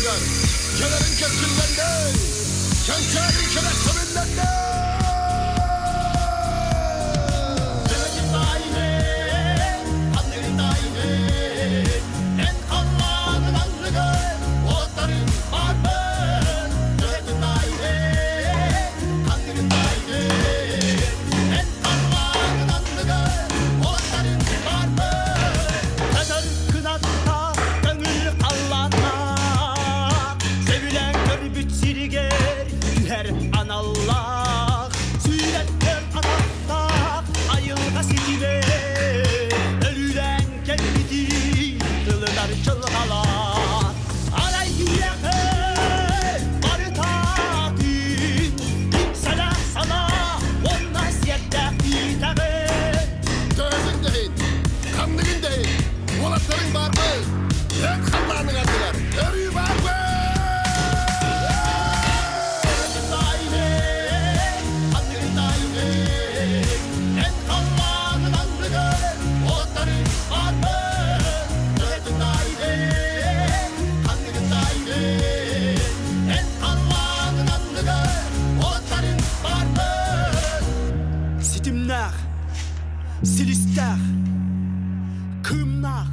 анныгар кэлэрин кэскиллэннэй! Кэнчээрин кэрэхсэбиллэннэй! Көтөр кынаттаах көҥүл халлааннаах, Сөбүлээн көрбүт сиригэр түһэр аналлаах, Сүүрэр көл атахтаах айылҕа ситимэ, Өлүүлээн кэлбитин ылынар дьылҕалаах. Арай киһиэхэ барытаатын иҥсэлээх санаа уонна сиэрдээх иитэҕин. Төһөтүн да иһин, ханныгын да иһин, уолаттарыҥ баарбыт, эн халлааныҥ анныгар өрүү баарбыт! Ситимнээх, силистээх, кыымнаах.